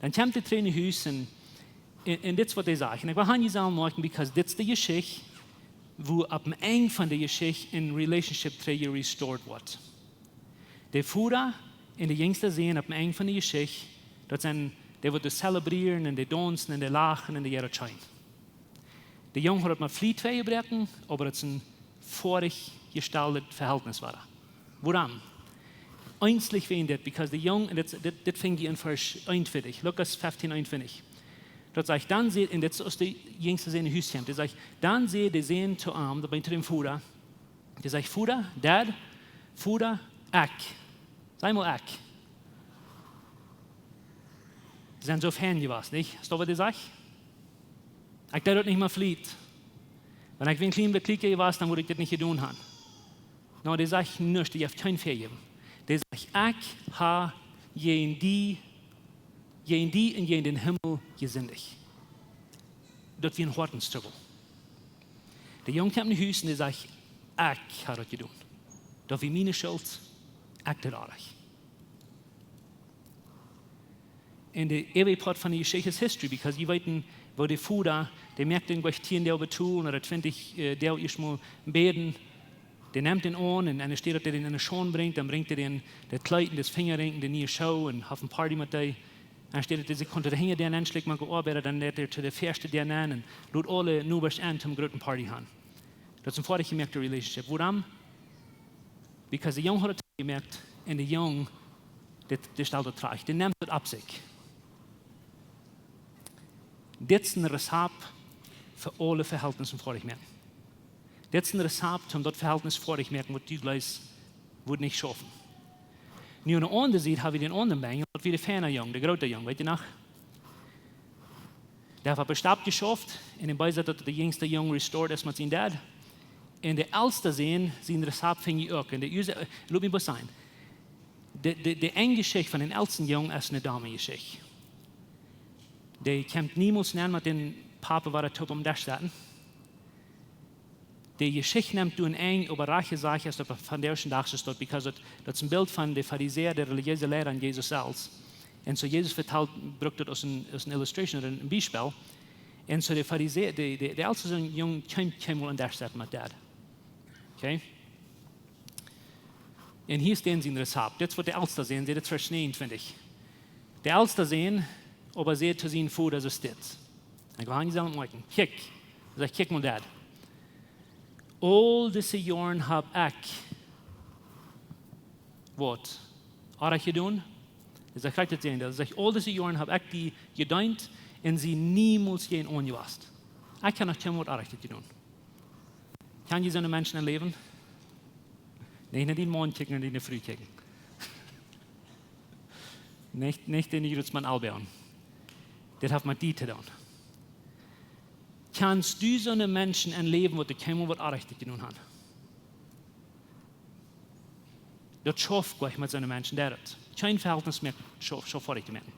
dan kjemt dee trigj no Hus un, un, un dit es waut dee sajcht. Un ekj well han jie sellen moakjen, because dit es de Jeschicht, wua opp een Enj von de Jeschicht een relationship trigj restored woat. De Voda un de jinjsta Sän opp een Enj von de Jeschicht, daut sent dee waut doa celebrieren un dee daunzen un dee lachen un dee jeit daut scheen. De Jung haud daut met Fliet twei jebroaken, oba daut es een foadich jestaltet Vehältnis wada. Wuarom? Eenslich wäajen dit, because de Jung, un dit, dit, dit finj jie en Varsch eenuntwintich, Lukas fefteen eenuntwintich. Daut sajcht: Dan säd, un dit es aus de jinjsta Sän no Hus kjemt, dee sajcht: Dan säd de Sän to am, daut meent to dän Voda, dee sajcht: "Voda, Dad, Voda, ekj." Saj mol: "Ekj." Dee sent soo fein jewast, nich? Es daut waut dee sajcht? "Ekj deed daut nich mea Fliet. Wan ekj wia een kjlien bät kjliena jewast, dan wudd ekj dit nich jedonen han." Nä, dee sajcht nuscht, dee jeft kjeen Vejäwen. Dee sajcht: "Ekj ha jäajen die, jäajen die un jäajen dän Himmel jesindicht." Daut wia een Hoatenstrubbel. De Jung kjemt no Hus un dee sajcht: "Ekj ha daut jedonen. Daut wia miene Schult. Ekj deed daut nich." Un de äwaje Poat von de Jeschicht es history, because jie weeten, woo de Voda, dee moakt dän jlikj tieen Doag betolen, ooda twintich, äh, Doag ieescht mol bäden. Dee nemt dän aun un, un enne Städ daut hee dän enne Schaund brinjt, dan brinjt hee dän, daut Kjleet un daut Finjarinj un de niee Schoo un haft een Party met dee. Enne Städ daut hee sikj kunn hinja dän aunschlikjen, mau jeoabeit, dan deit hee to de väaschte Däa nenn un lot aule Nobasch en toom grooten Party han. Daut es een foadich jemoakte relationship. Wuarom? Because de Jung haud daut jemoakt un de Jung, dit, dit stalt daut trigj. Dee nemt daut opp sikj. Dit es een Rezept fa aule Vehältnissen foadich moaken. Dit es een Rezept, om daut Vehältnis foadich moaken, waut du jleefst, woat nich schaufen. Nu aun de aundre Sied ha wie dän aundren Benjamin, daut wia de feine Jung, de groota Jung, weet jie noch? Dee haft opp de Stap jeschauft un dän Beesa daut de jinjsta Jung restored es met sien Dad. Un de elsta Sän, sien Rezept finj jie uk. Un de Usa-, äh, lot mie bloos sajen. De, de, de Enj Jeschicht von dän elsten Jung es ne domme Jeschicht. Dee kjemt niemols nenn met dän Papa, waut hee toop aum Desch saut. De Jeschicht nemt doa een Enj, oba rajcht jesajcht es daut vondoag dän Dach soo, because daut, daut es een Bilt von de Farisäa, de relijeese Liera, un Jesus selfst. Un soo Jesus vetalt, brukt daut aus een, aus een Illustration ooda een Biespel. Un soo de Farisäa, de, de, de elsta Jung kjeem, kjeem mol aum Desch saut met Dad. Okay? Un hia es dän sien Rezept. Dit es waut de elsta Sän sajcht, dit es Varsch näajenuntwintich. De elsta Sän oba säd to sien Voda soo dit. Ekj well jie sellen moakjen. Kjikj, sajcht, kjikj mol, Dad. Aul dise Joaren hab ekj waut? Orrajcht jedonen? Hee sajcht, kjikj, daut sent dee. Hee sajcht, aul dise Joaren hab ekj die jedeent un sie niemols jäajen aunjewast. Ekj ha noch kjeenmol waut Orrajchtet jedonen. Kjan jie soone Menschen em Läwen? Nich no dän Maun kjikjen, no diene Fru kjikjen. Nich, nich dän Juristmaun Albion. Dit haft met die to doonen. Kjanst du soone Menschen em Läwen, waut die kjeenmol waut Orrajchtet jedonen han? Daut schauft nich met soone Menschen, daut. Kjeen Vehältnis mea schauft, schauft foadich to moaken.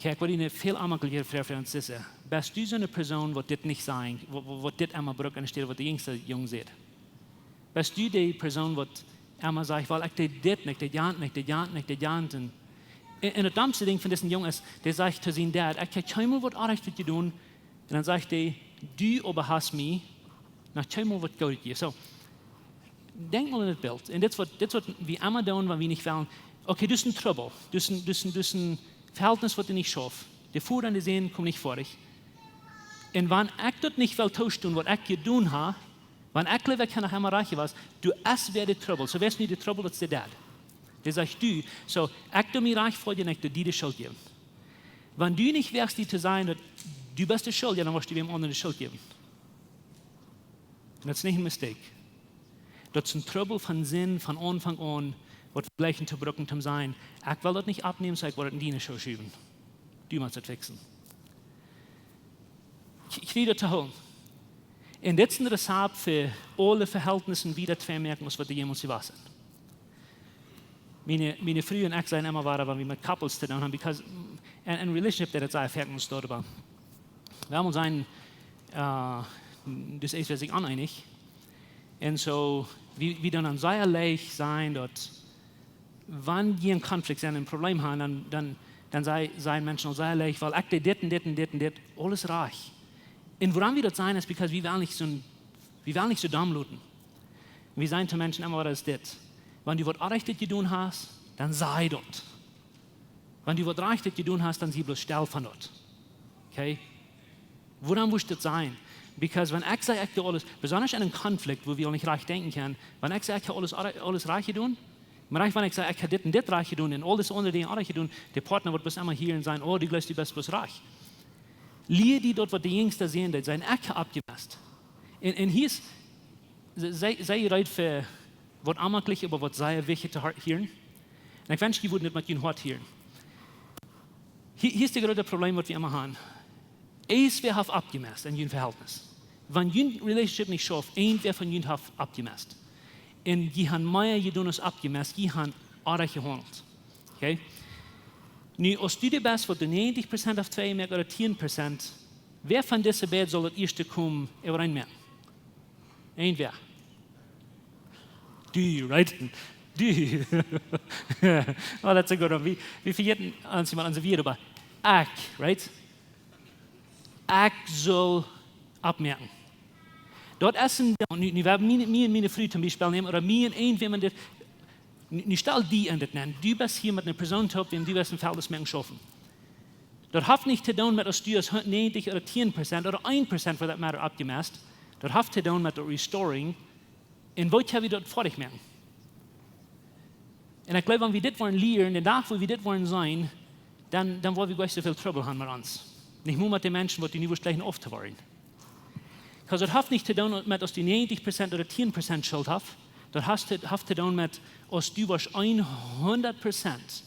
Kjikj, waut eene väl aunmoakjlichere Froag fa ons es, äh, best du soone Persoon, waut dit nich sajen, waut, waut, waut dit emma brukt enne Städ waut de jinjsta Jung sajcht? Best du dee Persoon, waut emma sajcht, well, ekj deed dit nich, ekj deed jant nich, ekj deed jant nich, ekj deed jant nich? Un, un, un daut domste Dinkj von disen Jung es, dee sajcht to sien Dad, ekj ha kjeenmol waut Orrajchtet jedonen. Un dan sajcht hee, du oba hast mie noch kjeenmol waut Goodet jejäft. Soo, denkj mol aun daut Bilt. Un dit es waut, dit es waut wie emma doonen, wan wie nich wellen. Okay, daut es een Trubbel. Daut es een, daut es een, daut es een Vehältnis, waut nich schauft. De Voda un de Sän komen nich foadich. Un wan ekj daut nich well toostonen, waut ekj jedonen ha, Wan ekj jleew, ekj ha noch emma rajcht jewast, du, es wäa de Trubbel. Soo, wäa es nu de Trubbel? Daut es de Dad. Dee sajcht, du, soo, ekj doo mie rajcht fa die un ekj doo die de Schult jäwen. Wan du nich wäaschst die to sajen, daut du best de Schult, jo, dan woascht du wäm aundren de Schult jäwen. Un daut es nich een Mistake. Daut es een Trubbel von Sind, von Aunfank aun, waut wie jleichen to brucken, toom sajen: Ekj well daut nich oppnämen, soo ekj woa daut en diene Schult schuwen. Du motst daut fixen. Ekj, ekj kjrie daut to hoolen. Un dit es een Rezept fa aule Vehältnissen wieda twei moaken, aus waut dee jemols jewast sent. Miene, miene Fru un ekj sajen emma wada, wan wie met couples to doonen haben, because, mm, en, en relationship, daut es sea foaken ons doaräwa. Wie haben ons een, äh, daut es, wäa sikj oneenich. Un soo, wie, wie doonen dan sea leicht sajen, daut wan jie een Konflikt sent, een Problem haben, dan, dan, dan sajen, sajen Menschen aul sea leicht, well, ekj deed dit un dit un dit un dit, aules rajcht. Un wuarom wie daut sajen, es because wie wellen nich soo, wie wellen nich soo domm loten. Wie sajen to Menschen emma, waut es dit? Wan du waut Orrajchtet jedonen hast, dan saj daut. Wan du waut Rajchtet jedonen hast, dan sie bloos stell von daut. Okay? Wuarom wudd daut sennen? Because wan ekj saj, ekj doo aules, besonda en een Konflikt, wua wie aul nich rajcht denkjen kjennen, wan ekj saj, ekj hab aules, aules rajcht jedonen, oba wan ekj saj, ekj hab dit un dit rajcht jedonen un aules aundre Dinja rajcht jedonen, de Partner woat bloos emma hieren un sajen: "Oh, du jleefst, du best bloos rajcht." Lia die daut, waut de Jinja säden, daut see, ekj hab aufjemesst. Un, un hia es, see, see, see rät fa waut onjemaklich, oba waut sea wichtich to hieren. Un ekj wensch, jie wudden dit met jun Hoat hieren. Hia, hia es daut groote Problem, waut wie emma haben. Eent, wäa haft aufjemesst en jun Vehältnis? Wan jun Relationship nich schauft, eent, wäa von jun haft aufjemesst. Un jie haben mea jedonen aus aufjemesst, jie haben oajch jehaundelt. Okay? Nu, aus du de best, waut du näajentich Prozent haft twei moakt ooda tieen Prozent, wäa von dise beid saul daut ieeschte komen, äwareen moaken? Eent wäa? Du, right? Du. Oh, that's a good one. Wie, wie vejäten ons emol onse Wieed, oba ekj, right? Ekj saul aufmoaken. Daut es een, nu, nu, wie haben mie, mie un miene Fru toom Biespel nämen, ooda mie un eent, wäa mau dit, nu, nu stal die en dit nenn. Du best hia met eene Persoon toop, wäm du best een Vehältnis moaken schaufen. Daut haft nich to doonen met, aus du hast näajentich ooda tieen Prozent ooda eent Prozent for that matter aufjemesst. Daut haft to doonen met daut restoring. Un woo kjenn wie daut foadich moaken? Un ekj jleew, wan wie dit woaren lieren, dän Dach, wua wie dit woaren seenen, dan, dan woa wie nich soo väl Trubbel haben met ons. Nich mau met de Menschen, waut du nu wurscht jleichen auftowoaren. Because daut haft nich to doonen met, aus du näajentich Prozent ooda tieen Prozent Schult hast. Daut haft to, haft to doonen met, aus du woascht hundat Prozent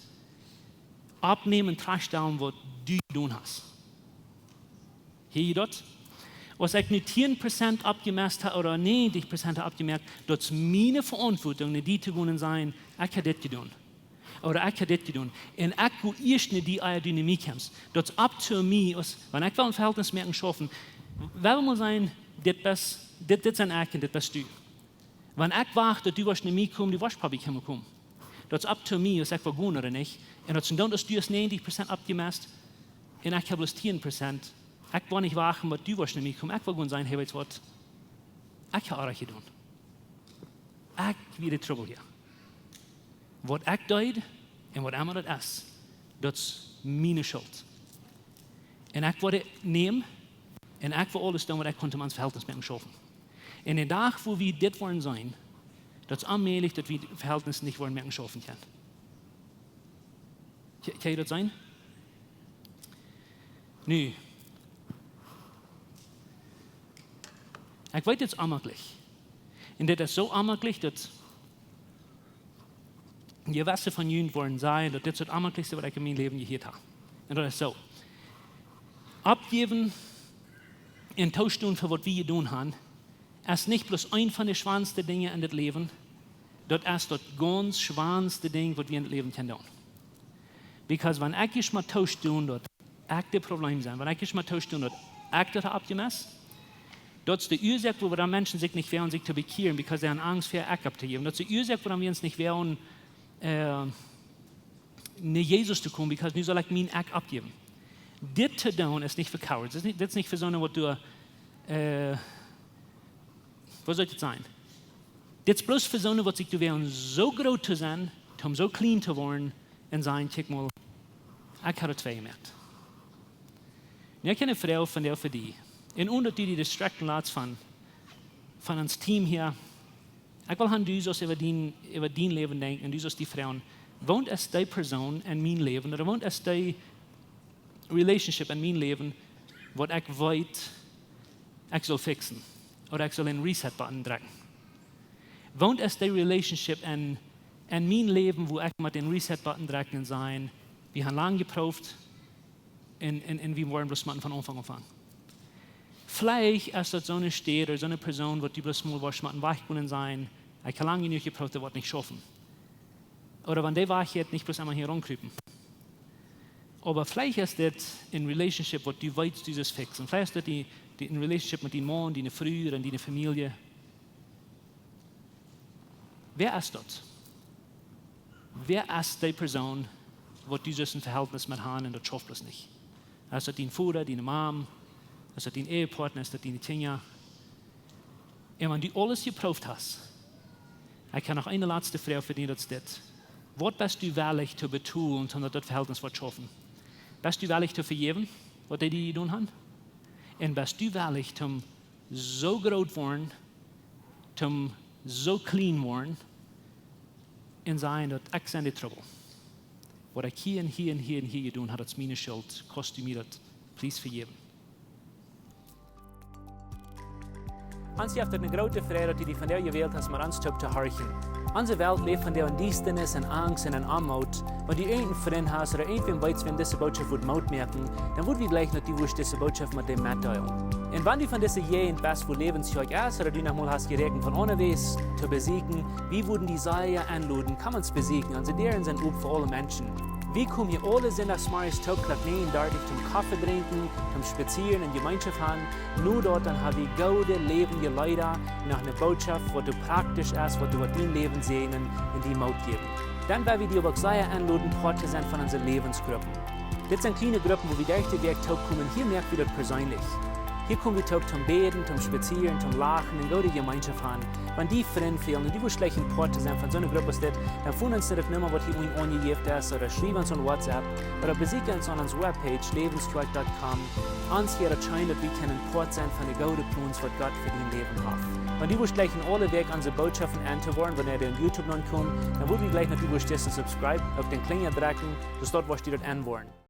aufnämen un trigjstalen, waut du jedonen hast. Hia daut? Aus ekj nu tieen Prozent aufjemesst hab ooda näajentich Prozent hab aufjemoakt, daut es miene Veauntwuatunk, no die to gonen un sajen: "Ekj hab dit jedonen." Ooda: "Ekj hab dit jedonen." Un ekj go ieescht no die, ea du no mie kjemst. Daut es up to me, aus, wan ekj well een Vehältnis moaken schaufen, well wie mau sennen, dit best, dit, dit sie ekj un dit best du. Wan ekj wacht, daut du woascht no mie komen, du woascht probably kjeenmol komen. Daut es up to me, aus ekj woa gonen ooda nich. Un daut es dan, aus du hast näajentich Prozent aufjemesst un ekj hab bloos tieen Prozent. Ekj woa nich wachten, waut du woascht no mie komen. Ekj woa gonen sennen: "Hey, weetst waut? Ekj hab oajch jedonen. Ekj wia de Trubbel hia. Waut ekj deed un waut emma daut es, daut es miene Schult. Un ekj woa dit nämen un ekj woa aules doonen, waut ekj kunn, om ons Vehältnis moaken schaufen." Un dän Dach, wua wie dit woaren seenen, daut es onmäajlich, daut wie daut Vehältnis nich woaren moaken schaufen kjennen. Kje-, kjenn jie daut seenen? Nu, ekj weet, dit es onjemaklich. Un dit es soo onjemaklich, daut jewesse von junt woaren sajen, daut dit es daut onjemaklichste, waut ekj en mien Läwen jehieet hab. Un daut es soo. Aufjäwen un toostonen fa waut wie jedonen haben, es nich bloos eent von de schwoaste Dinja en dit Läwen, daut es daut gaunz schwoaste Dinkj, waut wie en dit Läwen kjennen doonen. Because wan ekj ieescht mau toosto, daut ekj daut Problem sie, wan ekj ieescht mau toosto, daut ekj daut hab aufjemesst, daut es de Uasoak, wuarom Menschen sikj nich woagen, sikj to bekjieren, because see haben Angst, fa äa Ekj auftojäwen. Daut es de Uasoak, wuarom wie ons nich woagen, äh, no Jesus to komen, because nu saul ekj mien Ekj aufjäwen. Dit to doonen es nich fa cowards. Dit es nich, dit es nich fa soone, waut du, äh, woo saul ekj daut sajen? Dit es bloos fa soone, waut sikj doa woagen, soo groot to sennen, om soo kjlien to woaren un sajen: "Kjikj mol, ekj hab daut twei jemoakt." Nu, ekj hab eene Froag von dee fa die. Un onen daut du die distracten latst von von ons Team hia, ekj well han, du saust äwa dien, äwa dien Läwen denkjen un du saust die froagen: Woont es dee Persoon en mien Läwen, ooda woont es dee relationship en mien Läwen, waut ekj weet, ekj saul fixen, ooda ekj saul een reset button drekjen? Woont es dee relationship en, en mien Läwen, wua ekj mott een reset button drekjen un sajen: Wie han lang jeprooft, un, un, un wie woaren bloos motten von Aunfank aunfangen? Veleicht es daut soone Städ ooda soone Persoon, waut du bloos mol woascht motten wajchgonen un sajen: Ekj ha lang jenuach jeprooft, daut woat nich schaufen. Ooda wan dee wajchjeit, nich bloos emma hia romkrupen. Oba veleicht es dit een relationship, waut du weetst, du saust fixen. Veleicht es dit die, die, een relationship met dien Maun, diene Fru ooda diene Famielje. Wäa es daut? Wäa es dee Persoon, waut du saust een Vehältnis met han un daut schauft bloos nich? Es daut dien Voda, diene Mam? Es daut dien Ehepartner? Es daut diene Kjinja? Un wan du aules jeprooft hast, ekj ha noch eene latste Froag fa die, daut es dit: Waut best du wellich to betolen, om daut, daut Vehältnis woat schaufen? Best du wellich to vejäwen, waut dee die jedonen han? Un best du wellich, om soo groot woaren, om soo clean woaren, un sajen daut ekj sie de Trubbel? Waut ekj hia un hia un hia un hia jedonen ha, daut es miene Schult, kaust du mie daut please vejäwen? Ons jeft et eene groote Freid, daut du die vondoag jewält hast, met ons toop to horchen. Onse Welt läft vondoag en Diestanis, en Angst un en Oamoot. Wan du irjent een Frint hast ooda irjentwäm weetst, wäm dise Bootschoft wudd Moot moaken, dan wudd wie jleichen, daut du wurscht dise Bootschoft met däm metdeelen. Un wan du von dise Jäajent best, wua Läwens Kjoakj es, ooda du noch mol hast jeräakjent von aundawäajes to besieekjen, wie wudden die sea enloden, komm ons besieekjen. Onse Däaren sent op fa aule Menschen. Wie komen hia aule Sindachsmorjes toop Klock näajen dartich toom Koffe drinkjen, toom spazieren un Jemeenschoft han. No daut dan ha wie goode, läwendje Leeda, noch eene Bootschoft, waut doa praktisch es, waut doa woat dien Läwen säajnen un die Moot jäwen. Dan wudd wie die uk sea enloden, Poat to sennen von onse Läwensgruppen. Dit sent kjliene Gruppen, wua wie derch de Wäakj toop komen. Hia moak wie daut perseenlich. Hia kom wie toop toom bäden, toom spazieren, toom lachen un goode Jemeenschoft han. Wan die Frind fälen un du wurscht jleichen Poat to sennen von soone Grupp aus dit, dan fon ons no de Numma, waut hia unjen aunjejäft es, ooda schriew ons aun WhatsApp, ooda besieekj ons aun onse webpage, läwensquake dot com. Ons wudd daut scheenen, daut wie kjennen Poat sennen von de goode Plons, waut Gott fa dien Läwen haft. Wan du wurscht jleichen aule Wäakj onse Bootschoften en to woaren, wanea dee opp YouTube nopp komen, dan wudd wie jleichen, daut du wurscht disen subscribe, uk dän Klinja drekjen, soo daut du wurscht daut en woaren.